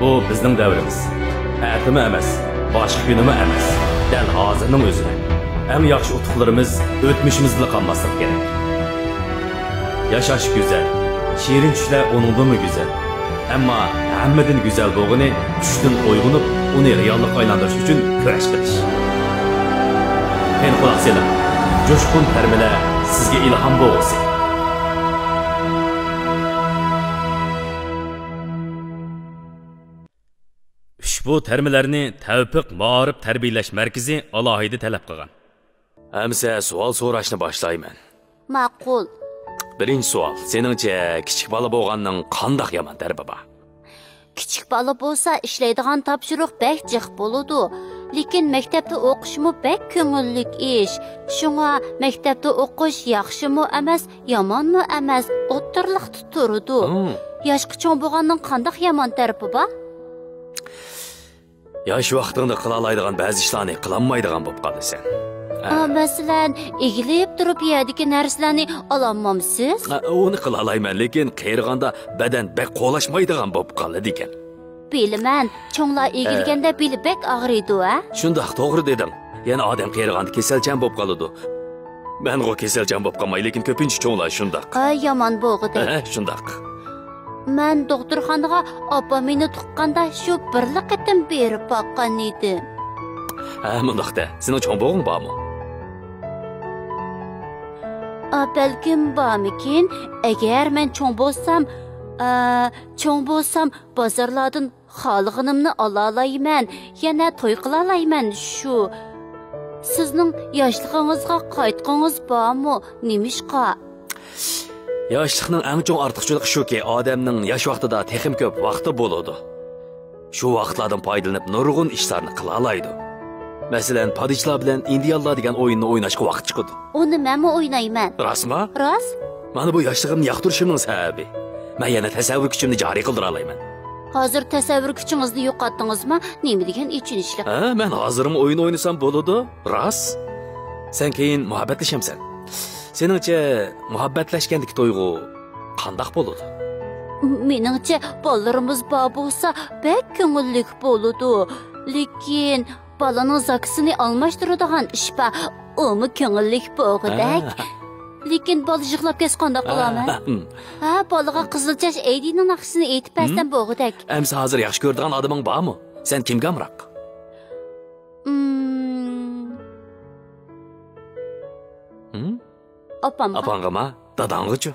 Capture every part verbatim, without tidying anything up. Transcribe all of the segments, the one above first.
بۇ بىزنىڭ دەۋرىمىز. ئەتىمۇ ئەمەس، باشقا كۈنىمۇ ئەمەس. دەل ھازىرنىڭ ئۆزىدە. ئەڭ ياخشى ئۇتۇقلىرىمىز ئۆتمۈشىمىزدىلا قالماسلىقى كېرەك. ياشاش گۈزەل، شېرىن چۈشلەر ئۇنىڭدىنمۇ گۈزەل. ئەمما ھەممىدىن گۈزەل بولغىنى چۈشتىن ئويغىنىپ، ئۇنى رېئاللىققا ئايلاندۇرۇش ئۈچۈن كۈرەش قىلىش. قېنى قۇلاق سېلىڭ، جۇشقۇن تەرمىلەر سىزگە ئىلھام بولغۇسى. ئۇشبۇ تەرمىلەرنى تەۋپىق مائارىپ تەربىيەلەش مەركىزى ئالاھىدە تەلەپ قىلغان. ئەمسە سوئال سوراشنى باشلايمەن. ماقۇل. بىرىنچى سوئال، سېنىڭچە كىچىك بالا بولغاننىڭ قانداق يامان تەرىپى بار؟ كىچىك بالا بولسا ئىشلەيدىغان تاپشۇرۇق بەك جىق بولىدۇ. لېكىن مەكتەپتە ئوقۇشمۇ بەك كۆڭۈللۈك ئىش. شۇڭا مەكتەپتە ئوقۇش ياخشىمۇ ئەمەس، يامانمۇ ئەمەس، ئوتتۇرىلىقتا تۇرىدۇ. ھىم. ياشقا چوڭ بولغاننىڭ قانداق يامان تەرىپى بار؟ ياش ۋاقتىڭدا قىلالايدىغان بەزى ئىشلارنى قىلالمايدىغان بولۇپ قالىسەن. ئا، مەسىلەن، ئېگىلىپ تۇرۇپ يەردىكى نەرسىلەرنى ئالالمامسىز؟ ئا، ئۇنى قىلالايمەن، لېكىن قېرىغاندا بەدەن بەك قولاشمايدىغان بولۇپ قالىدىكەن. بىلىمەن، چوڭلار ئېگىلگەندە بېلى بەك ئاغرىيدۇ، ھە؟ شۇنداق، توغرا دېدىڭ. يەنە ئادەم قېرىغاندا كېسەلچان بولۇپ قالىدۇ. مەنغۇ كېسەلچان بولۇپ قالماي، لېكىن كۆپىنچە چوڭلار شۇنداق. ئاي، يامان بولغۇدەك. ھە، شۇنداق. مەن دوختۇرخانىغا ئاپام مېنى تۇغقاندا شۇ بىرلا قېتىم بېرىپ باققان ئىدىم. ھە، مۇنداق دە، سېنىڭ چوڭ بوغۇڭ بارمۇ؟ ئا، بەلكىم بارمىكىن؟ ئەگەر مەن چوڭ بولسام، ئا، چوڭ بولسام، بازارلاردىن خالىغىنىمنى ئالالايمەن، يەنە توي قىلالايمەن شۇ. سىزنىڭ ياشلىقىڭىزغا قايتقۇڭىز بارمۇ؟ نېمىشقا؟ ياشلىقنىڭ ئەڭ چوڭ ئارتۇقچىلىقى شۇكى، ئادەمنىڭ ياش ۋاقتىدا تېخىمۇ كۆپ ۋاقتى بولىدۇ. شۇ ۋاقىتلاردىن پايدىلىنىپ نۇرغۇن ئىشلارنى قىلالايدۇ. مەسىلەن، پادىچىلار بىلەن ئىندىيانلار دېگەن ئويۇننى ئويناشقا ۋاقىت چىقىدۇ. ئۇنى مەنمۇ ئوينايمەن. راستما؟ راست. مانا بۇ ياشلىقىمنى ياقتۇرۇشۇمنىڭ سەۋەبى. مەن يەنە تەسەۋۋۇر كۈچۈمنى جارى قىلدۇرالايمەن. ھازىر تەسەۋۋۇر كۈچىڭىزنى يوقاتتىڭىزما؟ نېمە دېگەن ئېچىنىشلىق. ھە، مەن ھازىرمۇ ئويۇن ئوينىسام بولىدۇ. راست. سەن كېيىن مۇھەببەتلىشەمسەن. سېنىڭچە مۇھەببەتلەشكەندىكى تۇيغۇ قانداق بولىدۇ؟ مېنىڭچە بالىلىرىمىز بار بولسا بەك كۆڭۈللۈك بولىدۇ. لېكىن بالىنىڭ زاكىسىنى ئالماشتۇرىدىغان ئىش بار. ئۇمۇ كۆڭۈللۈك بولغۇدەك. ھە. لېكىن بالا يىغلاپ كەتسە قانداق قىلارمەن؟ ھە، ھە. ھە، بالىغا قىزىل چاچ ئەيدىنىڭ ناخشىسىنى ئېيتىپ بەرسەم بولغۇدەك. ئەمسە ھازىر ياخشى كۆرىدىغان ئادىمىڭ بارمۇ؟ سەن كىمگە ئامراق؟ ئىم. ھىم؟ ئاپامغا. ئاپاڭغىما؟ داداڭغىچۇ؟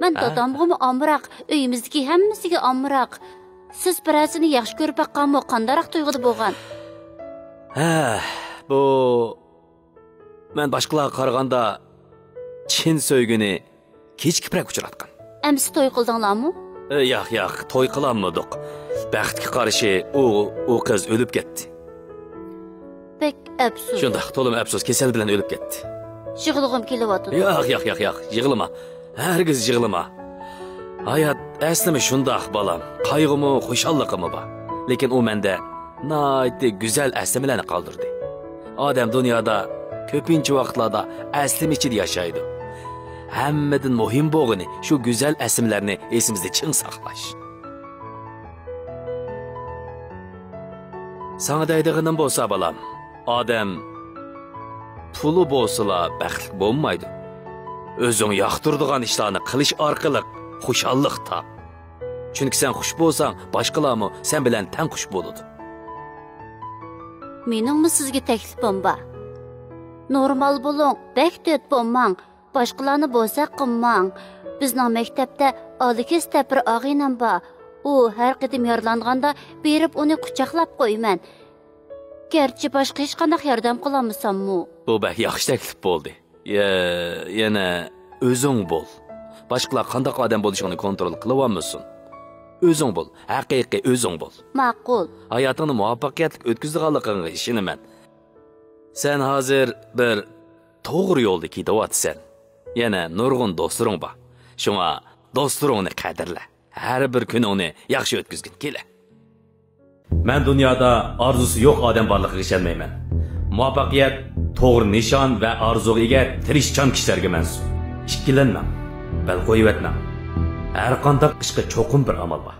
مەن ھە؟ دادامغىمۇ ئامراق، ئۆيىمىزدىكى ھەممىسىگە ئامراق. سىز بىرەرسىنى ياخشى كۆرۈپ باققانمۇ؟ قانداقراق تۇيغۇدا بولغان؟ ھە، بۇ مەن باشقىلارغا قارىغاندا چىن سۆيگۈنى كېچىكىپرەك ئۇچراتقان. ئەمسە توي قىلدىڭلارمۇ؟ ئە، ياق، ياق، توي قىلالمىدۇق. بەختكە قارشى ئۇ، ئۇ قىز ئۆلۈپ كەتتى. بەك ئەپسۇس. شۇنداق، تولىمۇ ئەپسۇس، كېسەل بىلەن ئۆلۈپ كەتتى. يىغلىغۇم كېلىۋاتىدۇ. ياق، ياق، ياق، ياق، يىغلىما. ھەرگىز يىغلىما. ھايات ئەسلىمۇ شۇنداق، بالام. قايغۇمۇ، خۇشاللىقىمۇ بار. لېكىن ئۇ مەندە ناھايىتى گۈزەل ئەسلىمىلەرنى قالدۇردى. ئادەم دۇنيادا كۆپىنچە ۋاقىتلاردا ئەسلىمە ئىچىدە ياشايدۇ. ھەممىدىن مۇھىم بولغىنى شۇ گۈزەل ئەسلىمىلەرنى ئېسىمىزدە چىڭ ساقلاش. ساڭا دەيدىغىنىم بولسا، بالام، ئادەم پۇلى بولسىلا بەختلىك بولمايدۇ. ئۆزۈڭ ياقتۇرىدىغان ئىشلارنى قىلىش ئارقىلىق خۇشاللىق تاپ. چۈنكى سەن خۇش بولساڭ، باشقىلارمۇ سەن بىلەن تەڭ خۇش بولىدۇ. مېنىڭمۇ سىزگە تەكلىپىم بار. نورمال بولۇڭ، بەك دۆت بولماڭ، باشقىلارنى بوزەك قىلماڭ. بىزنىڭ مەكتەپتە ئالىكىس دەپ بىر ئاغىنەم بار. ئۇ ھەر قېتىم يارىلانغاندا بېرىپ ئۇنى قۇچاقلاپ قويىمەن. گەرچە باشقا ھېچقانداق ياردەم قىلالمىساممۇ. بۇ بەك ياخشى تەكلىپ بولدى. يە-، يەنە ئۆزۈڭ بول. باشقىلار قانداق ئادەم بولۇشۇڭنى كونترول قىلىۋالمىسۇن. ئۆزۈڭ بول، ھەقىقىي ئۆزۈڭ بول. ماقۇل. ھاياتىڭنى مۇۋەپپەقىيەتلىك ئۆتكۈزىدىغانلىقىڭغا ئىشىنىمەن. سەن ھازىر بىر توغرا يولدا كېتىۋاتىسەن. يەنە نۇرغۇن دوستلىرىڭ بار. شۇڭا دوستلىرىڭنى قەدىرلە. ھەر بىر كۈنۈڭنى ياخشى ئۆتكۈزگىن كېلە. مەن دۇنيادا ئارزۇسى يوق ئادەم بارلىقىغا ئىشەنمەيمەن. مۇۋەپپەقىيەت توغرا نىشان ۋە ئارزۇغا ئىگە تىرىشچان كىشىلەرگە مەنسۇپ. ئىككىلەنمەڭ، بەل قويۇۋەتمەڭ. ھەر قانداق ئىشقا چوقۇم بىر ئامال بار.